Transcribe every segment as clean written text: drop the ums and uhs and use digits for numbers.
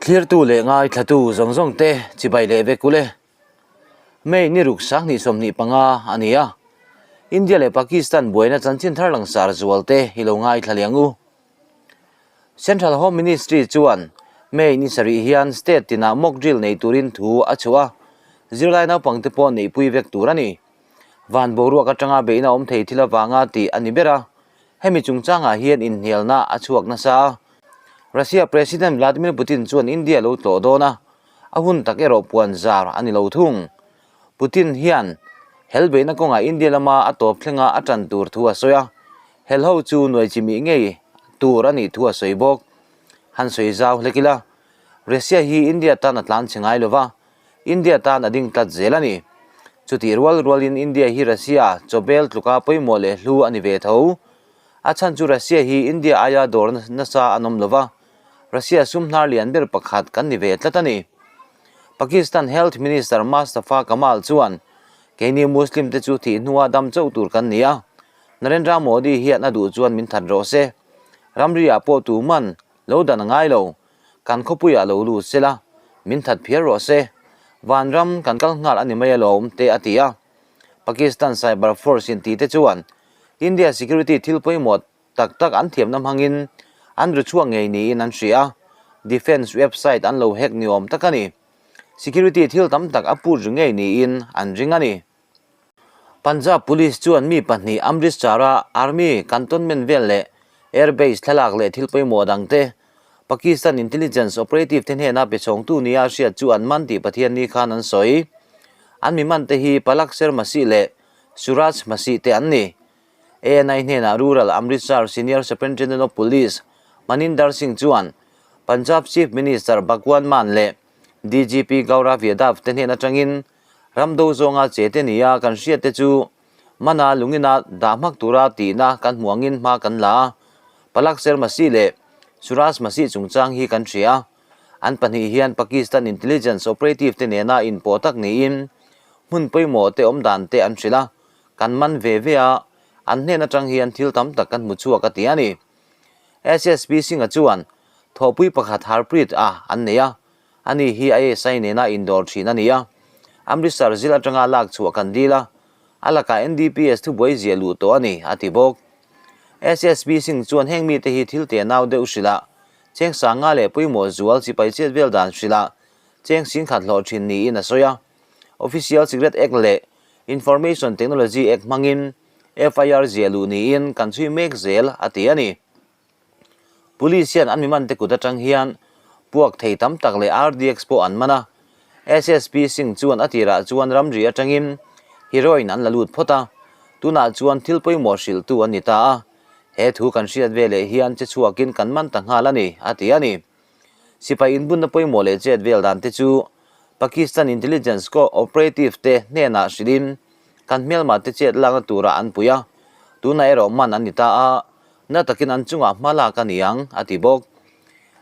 Thlirtu leh ngaithlatu zawng zawng te chibai leh vek ule. May ni ruk sanghnih 25 a ni a. India leh Pakistan buaina chanchin thar langsar zual te hi lo ngaithla leh ang u. Central Home Ministry chuan May ni sarih hian state tinah mock drill nei turin thu a chhuah a, zirlai naupangte pawh neihpui vek tur a ni. Van boruak atanga beihna awm thei thil avanga tih a ni ber a, hemi chungchangah hian inhnialna a chhuak nasa a. Russia President Vladimir Putin chuan India lo tlawh dawn a, a hun tak erawh puan zar a ni lo thung. Putin hian hel beihna kawngah India lama a tawp thlenga a tan tur thu a sawi a, hel ho chu nuai chimih ngei tur a nih thu a sawi bawk. Han sawi zau hlek ila, Russia hi India tan a tlan chhe ngai lova, India tan a ding tlat zel a ni. Chutih rual rualin India hi Russia chawbel tluka pawimawh leh hlu a ni ve tho. A chhan chu Russia hi India aia dawr nasa an awm lova, Russia sum hnar lian ber pakhat kan ni ve tlat a ni. Pakistan Health Minister Mustafa Kamal chuan, Keini Muslim te chu thih hnua dam chauh tur kan ni a, Narendra Modi hian a duh chuan min that rawh se. Ramri ah pawh tuman lo dan a ngai lo, kan khawpuiah lo lut sela, min that phiar rawh se. Vanram kan kal nghal a ni mai alawm, te a ti a. Pakistan Cyber Force in tih te chuan India security thil pawimawh tak tak an thiamna hmangin an ru chhuak ngei niin an hria a, defence website an lo hack ni awm tak a ni. Security thil tam tak a put ri ngei niin an ring a ni. Punjab Police chuan mi pahnih Amritsar-a Army Cantonment vel leh Air Base thlalak leh thil pawimawh dangte Pakistan Intelligence Operative te hnena pe chhawngtu nia a hriat chu an man tih Pathianni khan an sawi. An mi mante hi Palak Sher Masih leh Suraj Masih te an ni. ANI hnenah Rural Amritsar Senior Superintendent of Police Maninder Singh chuan Punjab Chief Minister Bhagwant Mann leh DGP Gaurav Yadav te hnen atangin ram do zawnga che te nia kan hriat te chu mana lungina dah hmak tura tihna kan hmuh angin hma kan la a. Palak Sher Masih leh Suraj Masih chungchang hi kan hria a. An pahnih hian Pakistan Intelligence Operative te nena inpawh tak niin hmun pawimawh te awm dan te an hrilh a. Kan man ve ve a, an hnen atang hian thil tam tak kan hmu chhuak a ti a ni. SSP Singh-a chuan thawhpui pakhat Harpreet a an nei a, ani hi ISI nena indawr thin a ni a. Amritsar zil atanga lak chhuah kan dil a, a lakah NDPS thubuai zia luh tawh a ni, a ti bawk. SSP Singh chuan heng mite hi thil te nau deuh hrilh a, cheng sanga leh pawimawh zual sipai chet vel dan hrilh a, cheng singkhat hlawh thin niin a sawi a. Official Secret Act leh Information Technology Act hmangin FIR ziah luh niin kan chhui mek zel a ti a ni. Police hian an mimante kut atang hian puak thei tam tak leh RDX pawh an man a. SSP Singh chuan a tirah chuan ramri atangin heroin an la lut phawt a, tunah chuan thil pawimawh hrilhtu an ni ta a, he thu kan hriat veleh hian che chhuakin kan man ta nghal a ni, a ti a ni. Sipai inbunna pawimawh leh chet vel dan te chu Pakistan Intelligence Co-operative te hnenah hrilhin kan hmelma te chet lakna turah an pui a, tunah erawh man an ni ta a, na takin an chungah hma lak a ni ang, a ti bawk.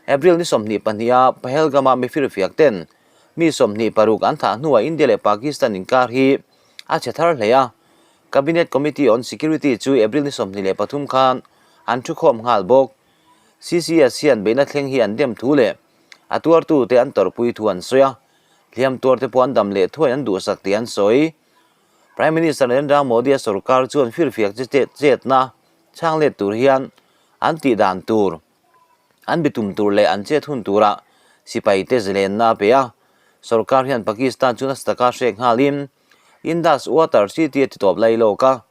April ni 22 a Pahalgam-a mifirfiak ten mi 26 an thah hnuah India leh Pakistan inkar hi a chhe thar hle a, Cabinet Committee on Security chu April ni 23 khan an thukhawm nghal bawk. CCS hian beihna thleng hi an dem thu leh a tuartute an tawrhpui thu an sawi a, hliam tuarte pawh an dam leh thuai an duhsak tih an sawi. Prime Minister Narendra Modi-a sorkar chuan firfiak chi chetna chhang let tur hian an tih dan tur, an bitum tur leh an chet hun turah sipaite zalenna a pe a. Sorkar hian Pakistan chu nasa taka hrek nghalin Indus Water Treaty a titawp lai lawk a.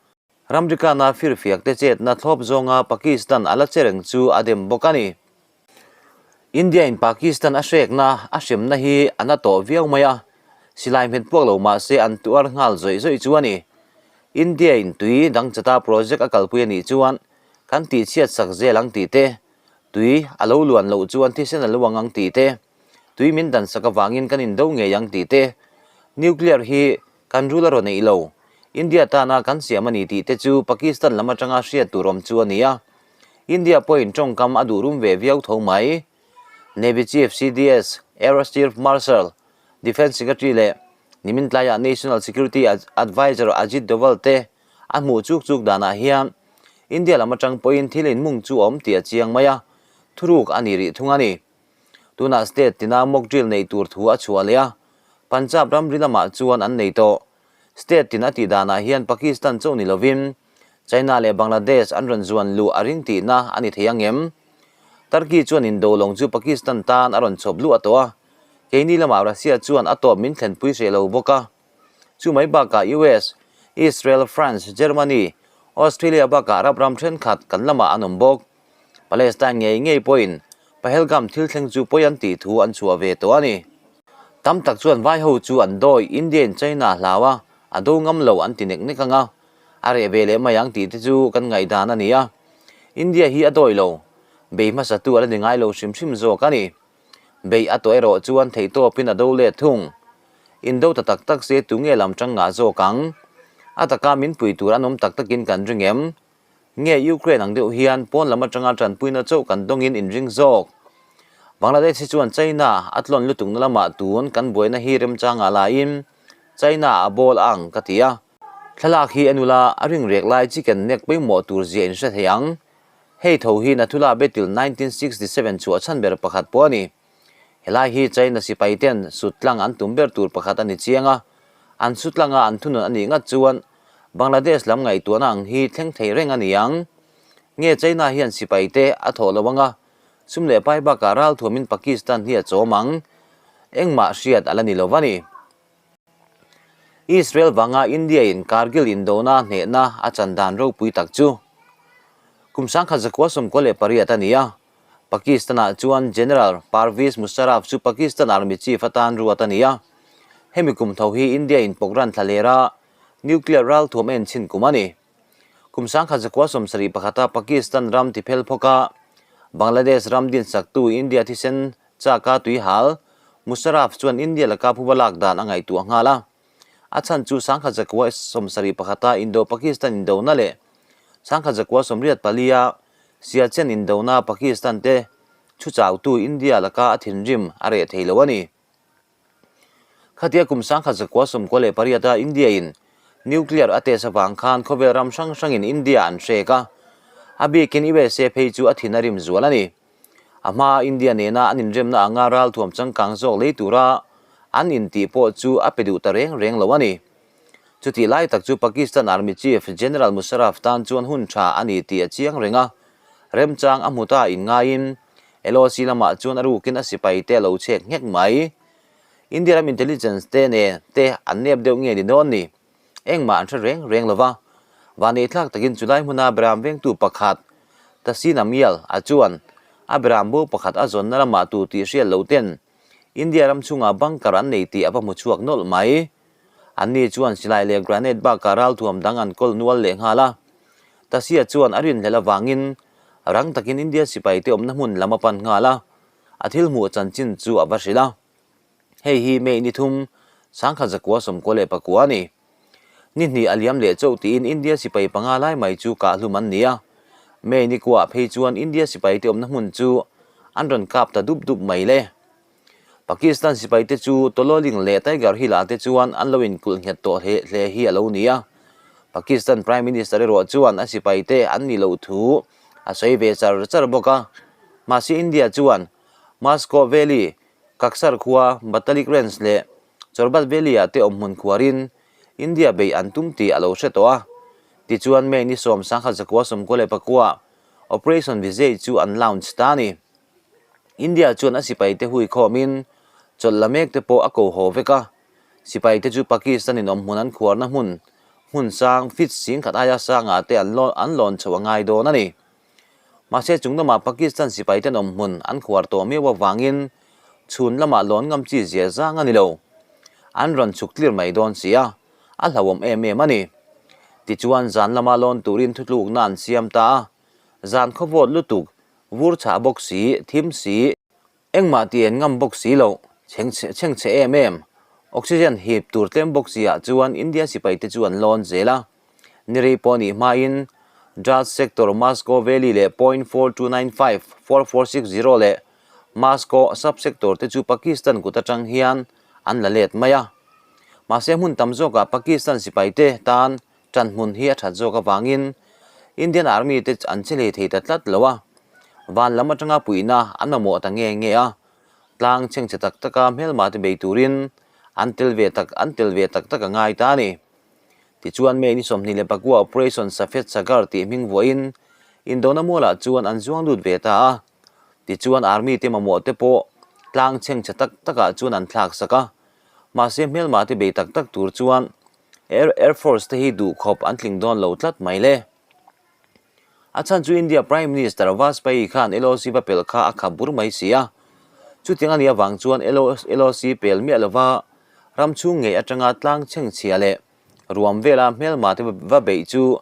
Ramrikana firfiakte chetna thlawp zawnga Pakistan a la che reng chu a dem bawk a ni. India-in Pakistan a hrekna a hremna hi a na tawh viau mai a, silai hmet puak lo mah se an tuar nghal zawih zawih chu a ni. India-in tui dangchata project a kalpui a nih chuan kan tihchhiat sak zel ang tih te, tui a lo luan loh chuan thisen a luang ang tih te, tui min dan sak avangin kan indo ngei ang tih te, nuclear hi Kan rul a rawn eih lo. India tana kan siam a ni tih te chu Pakistan lam atanga hriat tur awm chu a ni a. India pawhin tawngkam a duh rum ve viau tho mai. Navy Chief CDS, Air Chief Marshal, Defence Secretary leh nimin tlaiah National Security Adviser Ajit Doval te a hmuh chuk chuk danah hian India lam atang pawhin thil inmung chu a awm tih a chiang mai a, thuruk a ni rih thung a ni. Tunah state tina mock drill neih tur thu a chhuah leh a, Punjab ramri lamah chuan an nei tawh. State tin a tih danah hian Pakistan chauh ni lovin China leh Bangladesh an rawn zuan luh a ring tihna a ni thei ang em? Turkey chuan indo lawng chu Pakistan tan a rawn chhawp luh a tawh a, keini lamah Russia chuan a tawp min thlenpui hreh lo bawk a. Chu mai bakah US, Israel, France, Germany, Australia bakah Arab ram thenkhat kan lamah an awm bawk. Palestine ngei ngei pawhin Pahelgam thil thleng chu pawi an tih thu an chhuah ve tawh a ni. Tam tak chuan vai ho chu an dawi India in China hlau a, a do ngam lo an ti nek nek ang a, a reh ve leh mai ang tih te chu kan ngaihdan a ni a. India hi a dawi lo, bei hmasa tu a la ni ngai lo hrim hrim zawk a ni. Beih a tawh erawh chuan theihtawpin a do let thung. Indo ta tak tak se tunge lam tang ngah zawk ang? A taka min pui tur an awm tak takin kan ring em? Nge Ukraine ang deuh hian pawn lam atanga tanpuina chauh kan dawngin inring zawk? Bangladesh hi chuan China a tlawn lutukna lamah tun kan buaina hi remchangah laiin China a bawl a ang ka ti a. Thlalak hi a nula a ring rek lai chicken neck pawimawh tur zia in hre thei ang. Hei tho hi Nathula Betil 1967 chhuah chhan ber pakhat pawh a ni. Helai hi China sipai ten sut tlang an tum ber tur pakhat a ni chiang a, an su tlanga an thunun a nih ngat chuan Bangladesh lam ngaihtuahna ang hi thleng thei reng a ni ang. Nge China hian sipai te a thawh lo anga sum leh pai bakah ralthuamin Pakistan hi a chawm ang? Engmah hriat a la ni lo va ni. Israel vanga India in Kargil indona hnehna a chan dan ropui tak chu kum 1998 a ni a. Pakistan-ah chuan General Pervez Musharraf chu Pakistan Army Chief atan ruat a ni a. Hemi kum tho hi India in Pokhran thla lera nuclear ralthuam en chhin kum a ni. Kum 1971-a Pakistan ram tiphel phawka Bangladesh ram dinsaktu India thisen chaka tuihal Musharraf chuan India laka phuba lak dan a ngaihtuah nghal a. A chhan chu 1971-a Indo-Pakistan indona leh 1984-a Siachen indona Pakistan te thu chautu India laka a thinrim a reh thei lo a ni. Khatia kum 1998-a India in nuclear a test avang khan khawvel ram hrang hrangin India an hrek a, a bikin USA phei chu a thin a rim zual a ni. A hmaa India nena an inremna anga ralthuam changkang zawk lei tura an intih pawh chu a pe duh ta reng reng lo a ni. Chutih lai tak chu Pakistan Army Chief General Musharraf tan chuan hun tha a ni tih a chiang reng a, remchang a hmu ta inngaiin LOC lamah chuan a rukin a sipai te a lo chhek nghek mai. India ram intelligence te ne te an nep deuh nge ni dawn ni? Engmah an hre reng reng lo va. Vaneihthlak takin chulai hmuna beram vengtu pakhat Tahseen Amial a chuan a beram bo pakhat a zawnna lamah tu tih hriat lo ten India ram chungah bunker an nei tih a va hmu chhuak nawlh mai. Anni chuan silai leh granade bakah ralthuam dang an kawl nual leh nghal a. Tasia chuan a rinhlelh avangin rang takin India sipaite awmna hmun lam a pan nghal a, a thil hmuh chanchin chu a va hrilh a. Hei hi May ni thum, 1999 a ni. Ni hnih a liam leh chauh tiin India sipai panga lai mai chu kahhlum an ni a. May ni kuah phei chuan India sipaite awmna hmun chu an rawn kap ta dup dup mai le. Pakistan sipaite chu Tololing leh Tiger Hill ah te chuan an lo inkulh nghet tawh hle hle hi a lo ni a. Pakistan Prime Minister erawh chuan a sipaite an nih loh thu a sawi ve char char bawk a. Mahse India chuan Moscow Valley, Kaksar khua, Batalik Range leh Chorbat Valley ah te awmhmun khuarin India beih an tum tih a lo hre tawh a. Tichuan May ni 1994 Operation Vijay chu an launch ta a ni. India chuan a sipaite hui khawmin chawlh la mek te pawh a ko haw vek a, sipaite chu Pakistan in awmhmun an khuarna hmun hmun sang feet singkhat aia sangah te an an lawn chhoh a ngai dawn a ni. Mahse chung lamah Pakistan sipaiten awmhmun an khuar tawh miau avangin chhun lamah lawn ngam chi zia zang a ni lo. An rawn chhuk tlir mai dawn si a, a hlauhawm em em a ni. Tichuan zan lama lawn turin thutlukna an siam ta a, zan khawvawt lutuk Vur chhah bawk si, thim si, engmah tih en ngam bawk si loh, chheng chheng chhe em em, oxygen hip tur tlem bawk si ah chuan India sipai te chu an lawn zel a. Ni rei pawh nih hmain Dras sector Moscow Valley leh point 4295, 4460 leh Moscow sub-sector te chu Pakistan kut atang hian an la let mai a. Mahse hmun tam zawkah Pakistan sipai te tan Ṭan hmun hi a ṭhat zawk avangin Indian Army te an che hlei thei ta tlat lo a, van lam aṭanga puihna an mamawh ta nge nge a. Tlang chhengchhe tak taka hmelma te bei turin an tel ve tak an tel ve tak tak a ngai ta a ni. Tichuan May ni 29 Operation Safed Sagar tih hming vuahin indona mualah chuan an zuang lut ve ta a. Tichuan Army te mamawh te pawh tlang chhengchhe tak takah chuan an thlak sak a. Mahse hmelma te bei tak tak tur chuan Air Air Force te hi duhkhawp an tling dawn lo tlat mai le. A chhan chu India Prime Minister Vajpayee khan LOC va pel kha a khap bur mai si a. Chutiang a nih avang chuan LOC pel miah lova ram chhung ngei atanga tlang chhengchhia leh ruam vela hmelma te va beih chu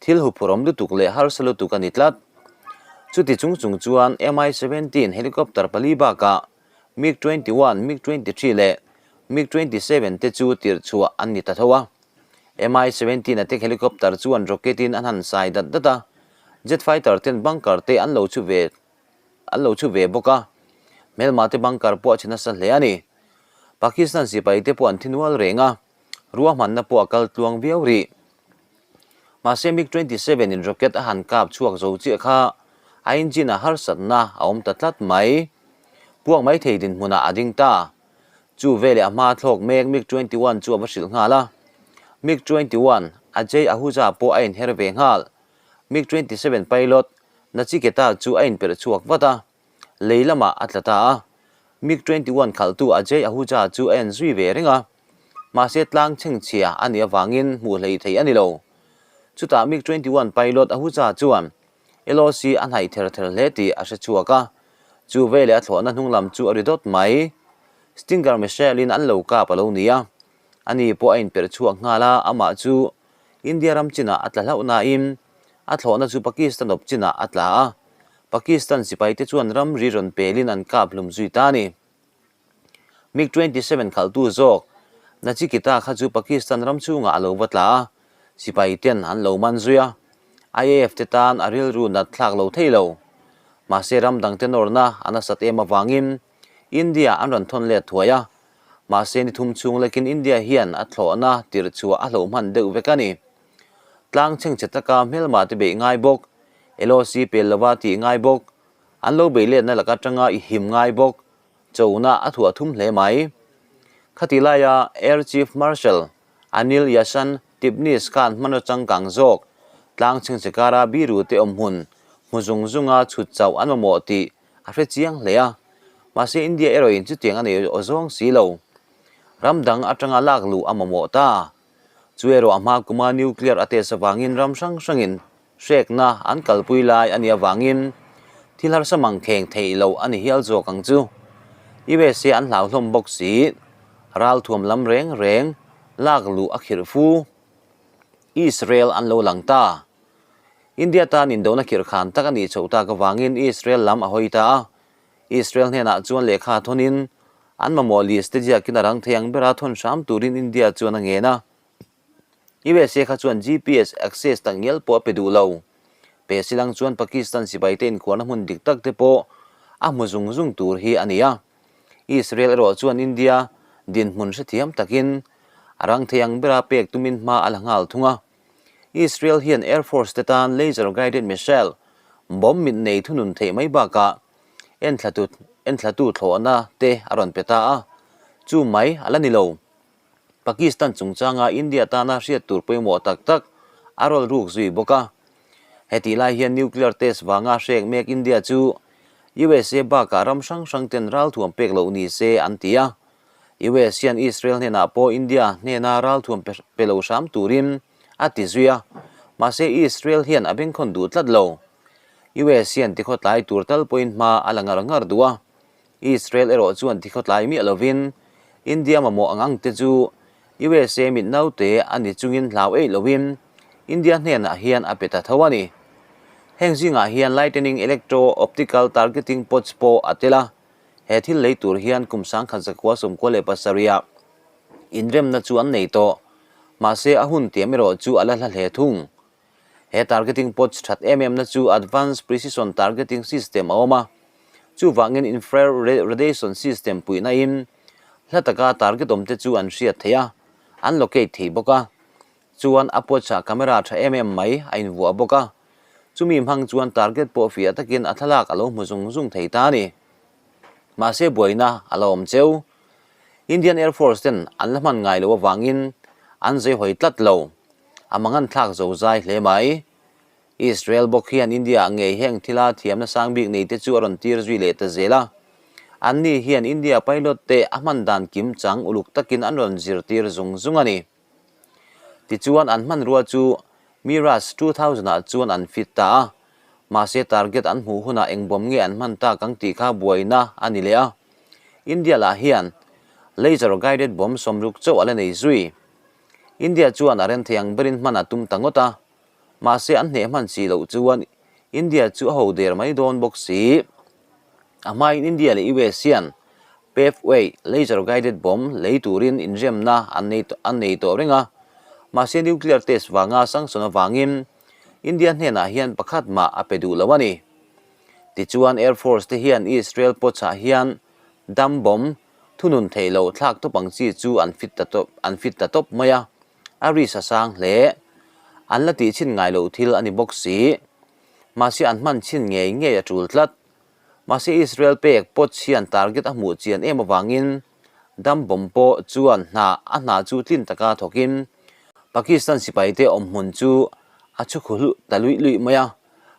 thil huphurhawm lutuk leh harsa lutuk a ni tlat. Chuti chung chung chuan Mi-17 helicopter pali bakah MiG-21, MiG-23 leh MiG-27 te chu tirh chhuah an ni ta tho a. Mi-17 attack helicopter chuan rocket in an han sai dat dat a, jet fighter ten bunker te an lo chhu ve an lo chhu ve bawk a, hmelma te bunker pawh a chhe nasa hle a ni. Pakistan sipai te pawh an thi nual reng a, ruahmanna pawh a kal tluang viau rih. Mahse MiG-27 in rocket a han kap chhuak zo chiah kha a engine a harsatna a awm ta tlat mai. Puak mai thei dinhmunah a ding ta. Chu veleh a hma thlawk mek MiG-21 chu a va hrilh nghal a. MiG-21, Ajay Ahuja pawh a inher ve nghal. MiG-27 pilot Nachiketa chu a inperh chhuak vat a, lei lamah a tla ta a. MiG-21 khalhtu Ajay Ahuja chu a en zui ve reng a. Mahse tlang chhengchhia a nih avangin hmuh hlei thei a ni lo. Chutah MiG-21 pilot Ahuja chuan LOC a hnaih ther ther hle tih a hre chhuak a, chu veleh a thlawhna hnung lam chu a ri dawt mai. Stinger missile-in an lo kap a lo ni a, ani pawh a inperh chhuak nghal a, amah chu India ram chinah a tla hlauh nain a thlawhna chu Pakistan awp chinah a tla a, Pakistan sipaite chuan ramri rawn pelin an kap hlum zui ta a ni. MiG 27 khalhtu zawk Nachikita kha chu Pakistan ram chhungah a lo va tla a, sipai ten an lo man zui a, IAF te tan a rilru nat thlak lo thei lo. Mahse ram dangte nawrna a nasat em avangin India an rawn thawn let thuai a, mahse ni thum chhung lekin India hian a thlawhna tirh chhuah a hloh hman deuh vek a ni. Tlang chhengchhe taka hmelma te beih ngai bawk, LOC pel lova tih ngai bawk, an lo beih letna laka atanga i him ngai bawk, Chona a thuah thum hle mai. Khati laia Air Chief Marshal Anil Yashan Tipnis khan hmanraw changkang zawk tlang chhengchhe kara biru te awm hmun hmu zung zunga chhut chauh an mamawh tih a hre chiang hle a. Mahse India erawhin chutiang a nei aw zawng si lo. Ram dang atanga lak luh a mamawh ta. Chu erawh a hma kuma nuclear a test avangin ram hrang hrangin Hrekna an kalpui lai a nih avangin thil harsa mang kheng theih loh a ni hial zawk ang chu. USA an hlauhlawm bawk si, ralthuam lam reng reng lak luh a khirh fu. Israel an lo lang ta. India tan indona khirh khan tak a nih chhoh tak avangin Israel lam a hawi ta a. Israel hnenah chuan lehkha thawnin an mamawh list te ziakin a rang thei ang bera thawn hram turin India chuan a ngen a. USA kha chuan GPS access tak ngial pawh a pe duh lo. Pe silang chuan Pakistan sipaite inkhuarna hmun dik tak te pawh a hmu zung zung tur hi a ni a. Israel erawh chuan India dinhmun hrethiam takin a rang thei ang bera pek tumin hma a la nghal thung a. Israel hian Air Force te tan laser guided missile bomb mit nei thunun theih mai bakah enthlatu enthlatu thlawhna te a rawn pe ta a, chu mai a la ni lo. Pakistan chungchanga India tana hriat tur pawimawh tak tak a rawl ruk zui bawk a. Hetih lai hian nuclear test vanga hrek mek India chu USA bakah ram hrang hrang ten ralthuam pek loh ni se an ti a. US hian Israel hnenah pawh India hnena ralthuam pe lo hram turin a ti zui a, mahse Israel hian a bengkhawn duh tlat lo. US hian tikhawtlai tur tal pawhin hma a la ngar ngar duh a. Israel erawh chuan tikhawtlai miah lovin India mamawh ang ang te chu USA mit naute a ni chungin hlau eih lovin India hnenah hian a pe ta tho a ni. Heng zingah hian Lightning Electro Optical Targeting Pods pawh a tel a, he thil lei tur hian kum 1997 ah inremna chu an nei tawh, mahse a hun tiam erawh chu a la hla hle thung. He targeting pods that em em na chu Advanced Precision Targeting System a awm a, chuvangin Infrared Radiation System puihna in hla taka target awm te chu an hriat thei a, an locate thei bawk a. Chuan a pods ah camera tha em em mai a invuah bawk a, chumi hmang chuan target pawh fiah takin a thlalak a lo hmu zung zung thei ta a ni. Mahse buaina a la awm cheu. Indian Air Force ten an la hman ngai loh avangin an zeihawi tlat lo. A mangan thlak zo zai hle mai. Israel bawk hian India ah ngei heng thila thiamna sang bik nei te chu a rawn tir zui leh ta zel a. Anni hian India pilot te a hman dan kim chang uluk takin an rawn zirtir zung zung a ni. Tichuan an hmanrua chu Mirage 2000 ah chuan an fit ta a, mahse target an hmuh hunah eng bawm nge an hman tak ang tih kha buaina a ni leh a. India lah hian laser guided bomb sawmruk chauh a la nei zui. India chuan a rem thei ang berin hman a tum ta ngawt a, mahse an hneh hman si loh chuan India chu a ho der mai dawn bawk si. A hmain India leh US hian Paveway laser guided bomb lei turin inremna an nei an nei tawh reng a, mahse nuclear test vanga sanction avangin India hnenah hian pakhat mah a pe duh lo a ni. Tichuan Air Force te hian Israel pawchah hian dam bomb thunun theih loh thlak tawp ang chi chu an fit ta tawp an fit ta tawp mai a, a risk a sang hle. An la tih chhin ngai loh thil a ni bawk si. Mahse an hman chhin ngei ngei a tul tlat. Mahse Israel pek pawt hian target a hmuh chian em avangin dam bomb pawh chuan hna a hna chu tlin taka thawkin Pakistan sipaite awmhmun chu a chhu khu hluh ta luih luih mai a,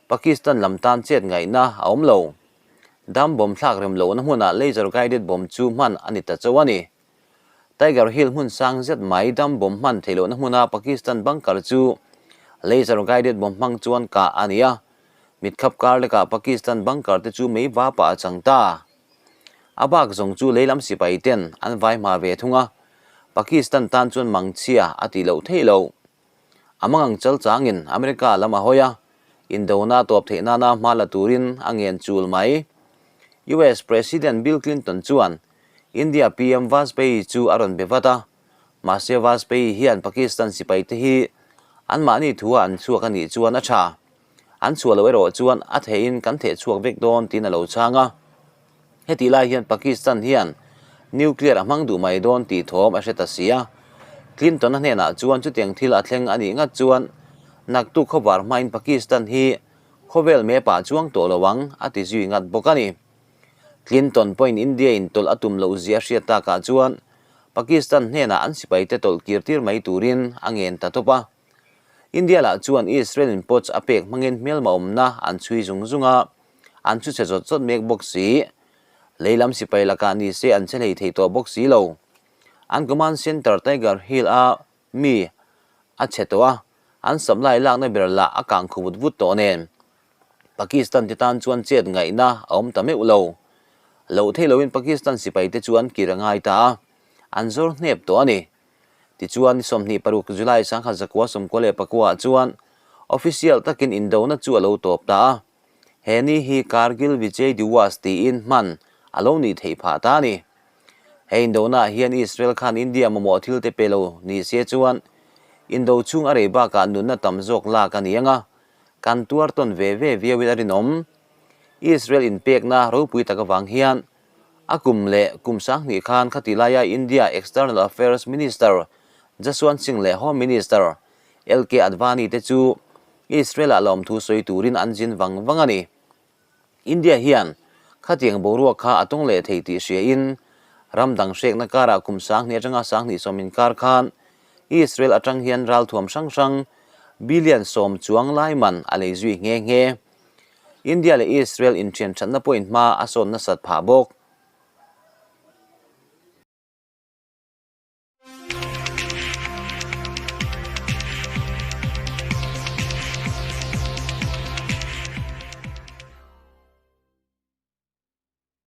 Pakistan lam tan chet ngaihna a awm lo. Dam bomb thlak rem lohna hmunah laser guided bomb chu hman a ni ta chauh a ni. Tiger Hill hmun sang zet mai dam bomb hman theih lohna hmuna Pakistan bunker chu laser guided bomb hmang chuan kah a ni a, mitkhap kar lekah Pakistan bunker te chu mei va pah a chang ta. A bak zawng chu lei lam sipai ten an vai hma ve thung a, Pakistan tan chuan mangchhia a tih loh theih loh. A mangang chal changin America lam a hawi a, indona tawp theih nana hma la turin a ngen chul mai. US President Bill Clinton chuan India PM Vajpayee chu a rawn be vat a, mahse Vajpayee hian Pakistan sipaite hi anmahni thua an chhuak a nih chuan a tha. An chhuah loh erawh chuan a theihin kan theh chhuak vek dawn tiin a lo chhang a. Hetih lai hian Pakistan hian nuclear a hmang duh mai dawn tih thawm a hre ta si a. Clinton-a hnenah chuan chutiang thil a thleng a nih ngat chuan naktuk khawvar hmain Pakistan hi khawvel map-ah chuang tawh lo ang a ti zui ngat bawk a ni. Clinton pawhin India in tawlh a tum loh zia a hriat takah chuan Pakistan hnenah an sipaite tawlh kir tir mai turin a ngen ta tawp a. India lah chuan Israel in pots a pek hmangin hmelma awmna an chhui zung zung a, an chhu chhe zawt zawt mek bawk si. Lei lam sipai lakah ni se an che hlei thei tawh bawk si lo. An command centre Tiger Hill a mi a chhe tawh a, an supply lakna ber lah a kang khu vut vut tawh nen. Pakistan te tan chuan chet ngaihna a awm ta meuh lo. Loh theih loin Pakistan sipai te chu an kir a ngai ta a, an zawr hnep tawh a ni. Tichuan, ni 26 July 1994 ah chuan official takin indona chu a lo tawp ta a, he ni hi Kargil Vijay Diwas tiin hman a lo nih theih phah ta a ni. He indona ah hian Israel khan India mamawh thil te pe lo ni se chuan indo chhung a rei bakah nunna tam zawk lak a ni ang a, Kan tuar tawn ve ve viauin a rinawm. Israel inpekna ropui tak avang hian a kum leh kum 2000 khan khati laia India External Affairs Minister Jaswant Singh leh Home Minister LK Advani te chu Israel-ah lawmthu sawi turin an zin vang vang a ni. India hian khatiang boruak kha a tawng leh thei tih hriain ram dang hrekna karah kum 2000 atanga 2010 inkar khan Israel atang hian ralthuam hrang hrang billion 10 chuang lai man a lei zui nghe nghe. India leh Israel inthian thatna pawhin hma a sawn nasat phah bawk.